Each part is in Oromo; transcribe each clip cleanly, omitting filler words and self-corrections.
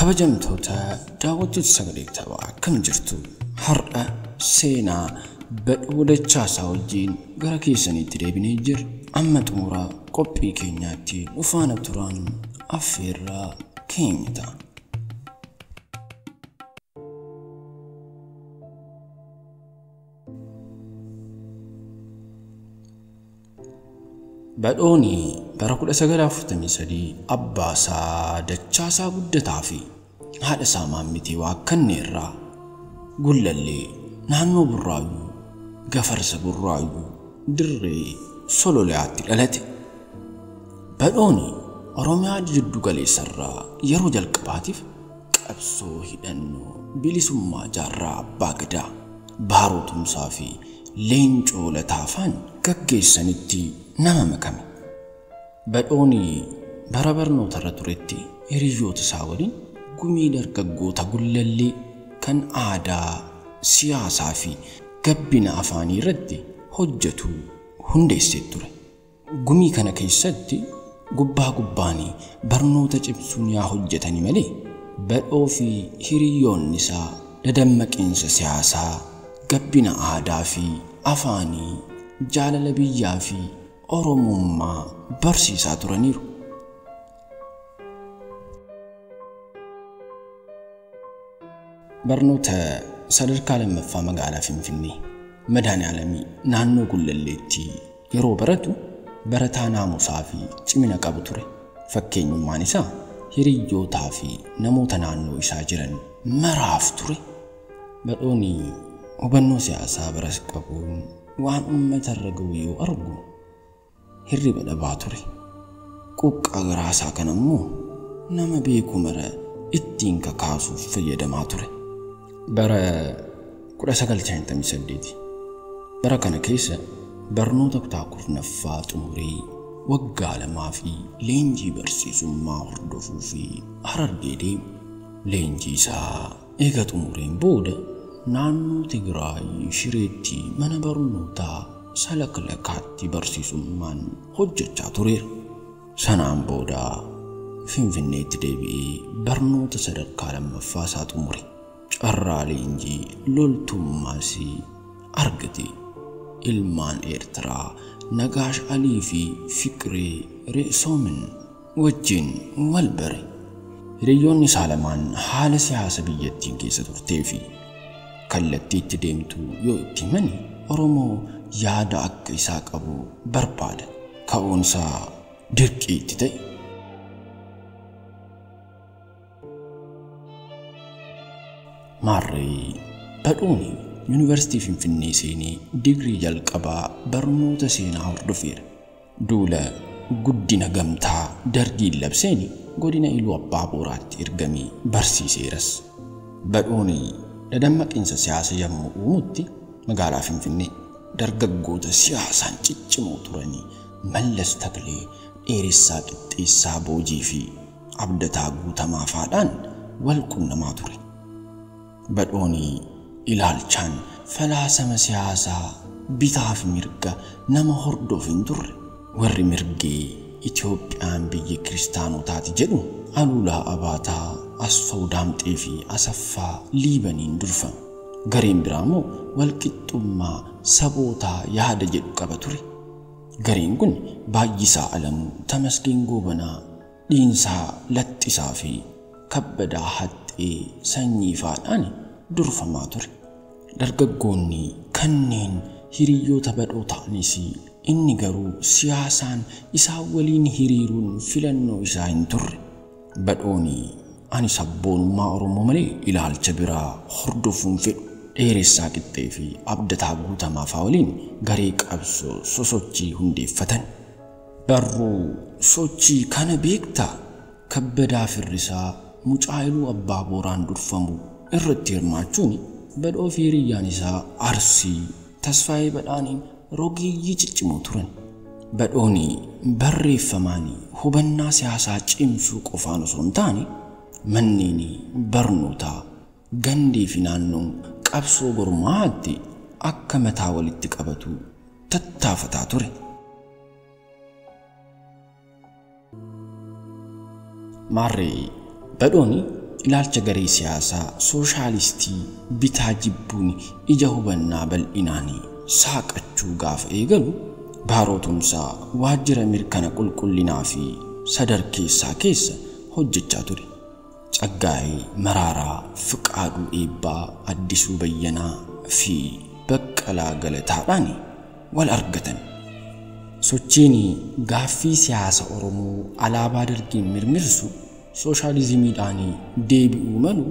Kabajamtoota daawwattoota sagalee taphaa akkam jirtu? Har'a seenaa Badhoo Dachaasaa wajjin gara keessanitti deebinee jirra. Amma xumura qophii keenyaatti nu faana turaan affeerraa keenya ta'a. Badhooni bara 1943 abbaa isaa Dachaasaa Guddataa fi haadha isaa Maammitee Waaqannee irraa Gullallee naannoo Burraayyuu Gafarsa Burraayyuu Dirree Sololiyaatti dhalate. Badhooni Oromiyaa jiddu galeessarraa yeroo jalqabaatiif qabsoo hidhannoo bilisummaa jaarraa abbaa gadaa Baaroo Tumsaa fi Leencoo Lataafaan gaggeessanitti nama makame. Badhooni bara barnootarra turetti hiriyoota isaa waliin gumii dargaggoota Gullallee kan aadaa, siyaasaa fi gabbina afaanii irratti hojjetu hundeessee ture. Gumii kana keessatti gubbaa gubbaanii barnoota cimsuun yaa hojjetani malee Badhoo fi hiriyoonni isaa dadammaqiinsa siyaasaa, gabbina aadaa fi afaanii, jaalala biyyaa fi Oromummaa barsiisaa turaniiru. Barnoota sadarkaa lammaffaa magaalaa Finfinnee Madaani'aalamii naannoo Gullalleetti yeroo baratu barataa naamusaa fi cimina qabu ture. Fakkeenyummaan isaa hiriyyootaa fi namoota naannoo isaa jiran maraaf ture. Badhooni hubannoo siyaasaa baras qabuun waan uummatarra ga'u yoo argu hirriba dhabaa ture. Quuqqaa garaasaa kana immoo nama beeku mara ittiin kakaasuuf fayyadamaa ture. Bara 1958 bara kana keessa barnoota kutaa 10ffaa xumuree waggaa 2 fi leenjii barsiisummaa hordofuu fi Harargee deeme. Leenjii isaa eega xumureen booda naannoo Tigraay Shireetti mana barnootaa Salaklakaatti barsiisummaan hojjechaa tureera. Sanaan booda Finfinneetti deebi'ee barnoota sadarkaa lammaffaa isaa xumure. Carraa leenjii loltummaas argate. Ilmaan Eertiraa Nagaash Alii fi Fiqiree Re'soomin wajjin wal bare. Hiriyoonni isaa lamaan haala siyaasa biyyattiin keessa turtee fi kallattii itti deemtu yoo itti himani Oromoo yaada akka isaa qabu barbaada. Ka'uunsaa dirqii itti ta'e. Maarree Badhooni Yuunivarsiitii Finfinnee seenee digirii jalqabaa barnoota seenaa hordofeera. Duula guddina gamtaa dargiin labseen godina Iluu Abbaa Booraatti ergamee barsiiseeras. Badhooni dadammaqiinsa siyaasa yommuu uumutti magaalaa Finfinnee dargaggoota siyaasaan ciccimoo turanii Mallas Taklee, Dheeressaa Qixxeessaa Boojii fi Abdataa Guutamaa faadhaan wal qunnamaa ture. Badhooni ilaalchaan falaasama siyaasaa bitaa fi mirga nama hordofu hin turre. Warri mirgee Itoophiyaan biyya kiristaanotaati jedhu Aluulaa Abaataa, Asfaw Daamxee fi Asaffaa Liibaniin durfama. Gareen biraa immoo walqixxummaa sabootaa yaada jedhu qaba ture. Gareen kun Baay'isaa Alamuu, Tamasgeen Goobanaa, Dhiinsaa Laxxisaa fi Kabbadaa Haxxee sanyii faadhaan durfamaa ture. Dargaggoonni kanneen hiriyoota Badhoo ta'anis inni garuu siyaasaan isaan waliin hiriiruun filannoo isaa hin turre. Badhooni ani sabboonummaa Oromoo malee ilaalcha biraa hordofuun fedhu. Dheeressaa Qixxee fi Abdataa Guutamaa fa'aa waliin garee qabsoo sosochii hundeeffatan. Barruu sochii kana beektaa? Kabbadaa Firrisaa mucaa Iluu Abbaa Booraan durfamu irratti hirmaachuun Badhoo fi hiriyyaan isaa Arsii Tasfaayee Badhaaniin rogeeyyii ciccimoo turan. Badhooni barreeffamaan hubannaa siyaasaa cimsuu qofaan osoo hin taane manneen barnootaa gandii fi naannoon qabsoo gurmaa'aatti akka mataa walitti qabatu tattaafataa ture. Maarree Badhooni ilaalcha garee siyaasaa sooshaalistii bitaa jibbuun ija hubannaa bal'inaan saaqachuu gaafa eegalu Baaroo Tumsaa waajjira mirkana qulqullinaa fi sadarkeessaa keessa hojjechaa ture. Tsaggaayee Maraaraa, Fiqaaduu Eebbaa, Addisuu Bayyanaa fi Baqqalaa Galataadhaan wal argatan. Sochiin gaaffii siyaasa Oromoo alaabaa dargiin mirmirsu sooshaalizimiidhaan deebi'uu malu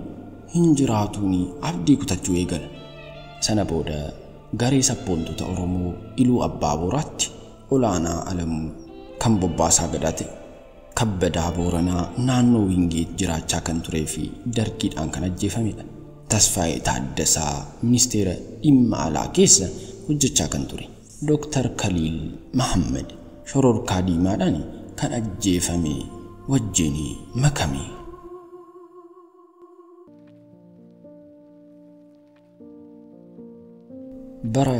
hin jiraatuun abdii kutachuu eegala. Sana booda garee sabboontota Oromoo Iluu Abbaa Booraatti Olaanaa Alamuu kan Bobbaasaa Gadaa ta'e Kabbadaa Booranaa naannoo Wingeet jiraachaa kan turee fi dargiidhaan kan ajjeefamedha. Tasfaayee Taaddasaa ministeera dhimma alaa keessa hojjechaa kan ture. Dr. Kaliil Mahammad shororkaa diimaadhaan kan ajjeefame wajjin makame. Bara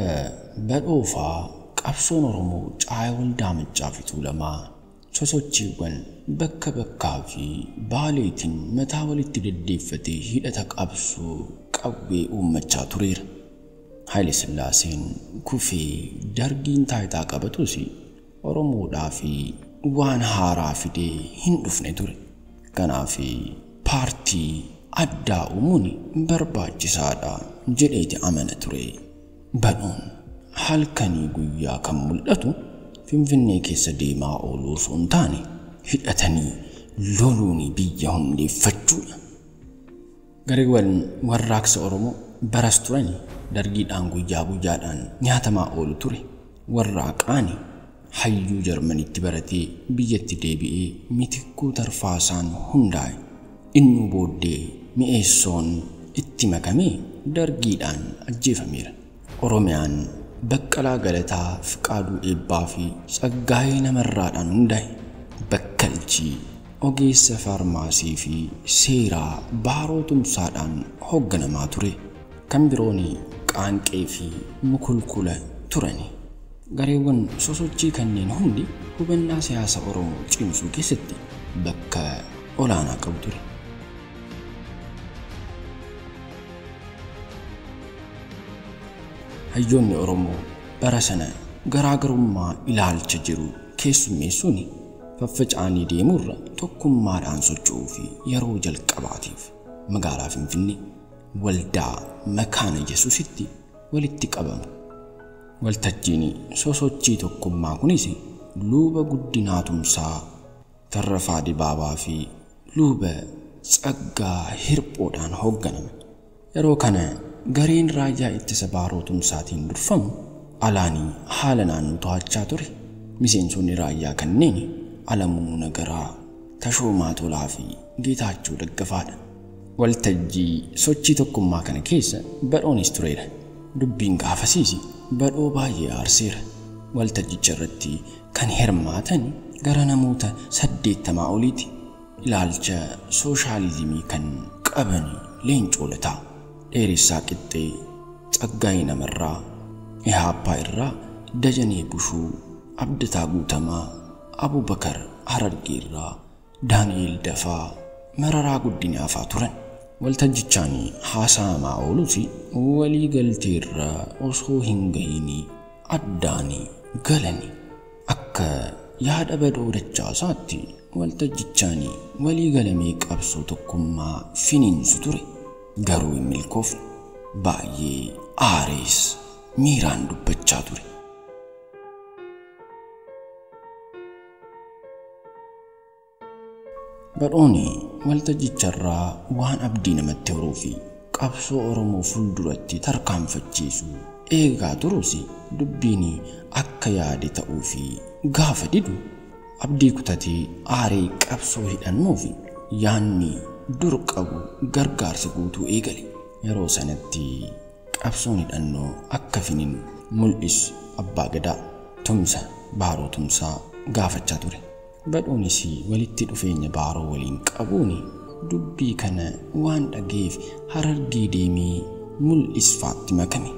badhoofaa qabsoon Oromoo Caaya Waldaa Maccaa fi Tuulamaa sosochiiwwan bakka bakkaa fi baaleetiin mataa walitti deddeeffatee hidhata qabsoo qawwee uummachaa tureera. Haayile Sillaaseen kufee dargiin taayitaa qabatus Oromoodhaa fi waan haaraa fidee hin dhufne ture. Kanaaf paartii addaa uumuun barbaachisaadha jedheeti amana ture. Badhoon halkanii guyyaa kan mul'atu Finfinnee keessa deemaa ooluu osoo hin taane hidhatanii loluun biyya hundeeffachuudha. Gareewwan warraaqsa Oromoo baras turan dargiidhaan guyyaa guyyaadhaan nyaatamaa oolu ture. Warraaqaan hayyuu Jarmanitti baratee biyyatti deebi'ee Mitikkuu Tarfaasaan hundaa'e. Innuu booddee mi'eessoon itti makamee dargiidhaan ajjeefameera. Oromiyaan Baqqalaa Galataa, Fiqaaduu Eebbaa fi Tsaggaayee Namarraadhaan hundaa'e. Bakkalchii ogeessa faarmaasii fi seeraa Baaroo Tumsaadhaan hoogganamaa ture. Kan biroon Qaanqee fi Mukulkula turani. Gareewwan sosochii kanneen hundi hubannaa siyaasa Oromoo cimsuu keessatti bakka olaanaa qabu ture. Hayyoonni Oromoo bara sana garaagarummaa ilaalcha jiru keessummeessuun faffaca'anii deemuurra tokkummaadhaan socho'uu fi yeroo jalqabaatiif magaalaa Finfinnee waldaa Makaana Yesuusitti walitti qabamu. Waltajjiin sosochii tokkummaa kunis Luuba Guddinaa Tumsaa, Tarrafaa Dibaabaa fi Luuba Tsaggaa Hirphoodhaan hoogganame. Yeroo kana gareen raayyaa ittisa Baaroo Tumsaatiin durfamu alaanii haala naannoo to'achaa ture. Miseensonni raayyaa kanneen Alamuu Nagaraa, Tashoomaa Tolaa fi Geetaachoo Daggafaadha. Waltajjii sochii tokkummaa kana keessa Badhoonis tureera. Dubbiin gaafasiis Badhoo baay'ee aarseera. Waltajjicha irratti kan hirmaatan gara namoota 80 oliiti. Ilaalcha sooshaalizimii kan qaban Leencoo Lataa, Dheeressaa Qixxee, Tsaggaayee Namarraa, Ihaappaa irraa Dajanee Bushuu, Abdataa Guutamaa, Abubakar Harargee irraa Daani'el Dafaa, Mararaa Guddinaa fa'aa turan. Waltajjichaan haasa'amaa oolus walii galteerraa osoo hin gahiin addaan galani. Akka yaada Badhoo Dachaasaatti waltajjichaan walii galamee qabsoo tokkummaa finiinsu ture. Garuu hin milkoofne. Baay'ee aarees miiraan dubbachaa ture. Badhoon waltajjicharraa waan abdii namatti horuu fi qabsoo Oromoo fuulduratti tarkaanfachiisu eegaa turus dubbiin akka yaade ta'uu fi gaafa didu abdii kutatee aaree qabsoo hidhannoo fi yaanni dur qabu gargaarsa guutuu eegale. Yeroo sanatti qabsoon hidhannoo akka finiin mul'isu Abbaa Gadaa Tumsa Baaroo Tumsaa gaafachaa ture. Badhoonis walitti dhufeenya Baaroo waliin qabuun dubbii kana waan dhageef Harargee deemee mul'isfaatti makame.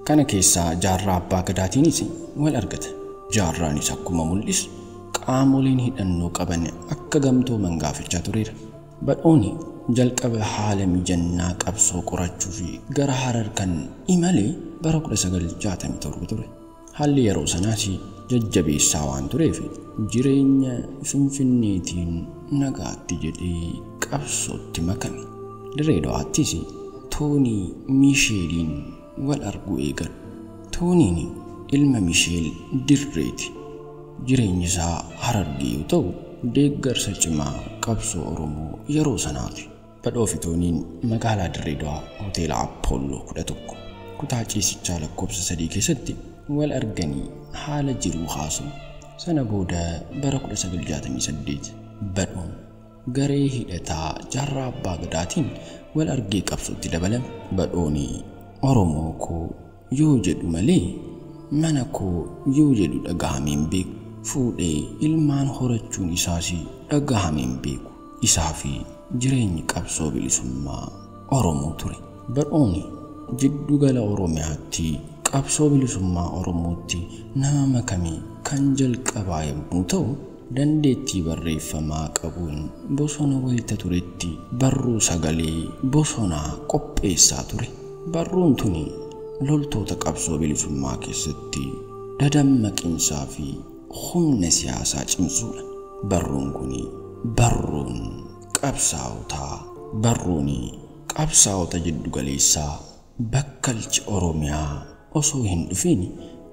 Kana keessaa Jaarraa Abbaa Gadaatiinis wal argata. Jaarraanis akkuma mul'isu qaamoleen hidhannoo qaban akka gamtooman gaafachaa tureera. Badhooni jalqaba haala mijannaa qabsoo qorachuu fi gara Harar kan imale bara 1967 ture. Haalli yeroo sanaas jajjabeessaa waan tureef jireenya Finfinneetiin nagaatti jedhee qabsootti makame. Dirree Dawaattis Toonii Misheeliin wal arguu eegalu. Tooniin ilma Misheel Dirreeti. Jireenyi isaa Harargee yoo ta'u deeggarsa cimaa qabsoo Oromoo yeroo sanaati. Badhoo fi Tooniin magaalaa Dirree Dawaa hoteela Appolloo 11 kutaa ciisichaa lakkoofsa 3 keessatti wal arganii haala jiruu haasa'u. Sana booda bara 1968 Badhoon garee hidhataa Jaarraa Abbaa Gadaatiin wal argee qabsootti dabalame. Badhoon Oromoo koo yoo jedhu malee mana koo yoo jedhu dhagahamee hin beeku. Fuudhee ilmaan horachuun isaas dhagahamee hin beeku. Isaa fi jireenyi qabsoo bilisummaa Oromoo ture. Badhoon jiddugala Oromiyaatti qabsoo bilisummaa Oromootti nama makame kan jalqabaa yommuu ta'u dandeettii barreeffamaa qabuun bosona wayita turetti barruu sagalee bosonaa qopheessaa ture. Barruun tuni loltoota qabsoo bilisummaa keessatti dadammaqiinsaa fi humna siyaasaa cimsuudha. Barruun kuni barruun qabsaa'otaa, barruun qabsaa'ota jiddugaleessaa bakkalchi Oromiyaa osoo hin dhufin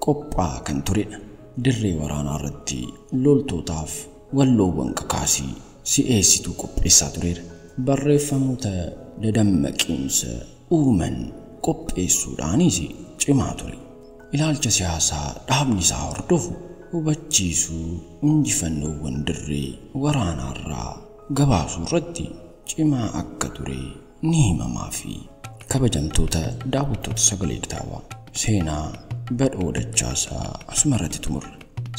qophaa'aa kan turedha. Dirree waraanaa irratti loltootaaf walloowwan kakaasii si'eessituu qopheessaa tureera. Barreeffamoota dadammaqiinsa uuman qopheessuudhaanis cimaa ture. Ilaalcha siyaasaa dhaabni isaa hordofu hubachiisuu injifannoowwan dirree waraanaarraa gabaasuu irratti cimaa akka ture ni himamaa fi kabajamtoota daawwattoota sagalee kitaabaa seenaa Badhoo Dachaasaa asumarratti xumurra.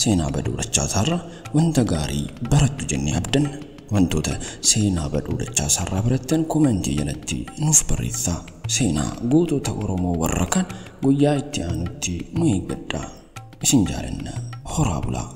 Seenaa Badhoo Dachaasaarraa wanta gaarii barattu jennee abdanna. Wantoota seenaa Badhoo Dachaasaarraa barattan komentii jalatti nuuf barreessaa. Seenaa gootota Oromoo warra kaan guyyaa itti aanutti nu eeggadhaa. Isin jaalanna. Horaa bulaa.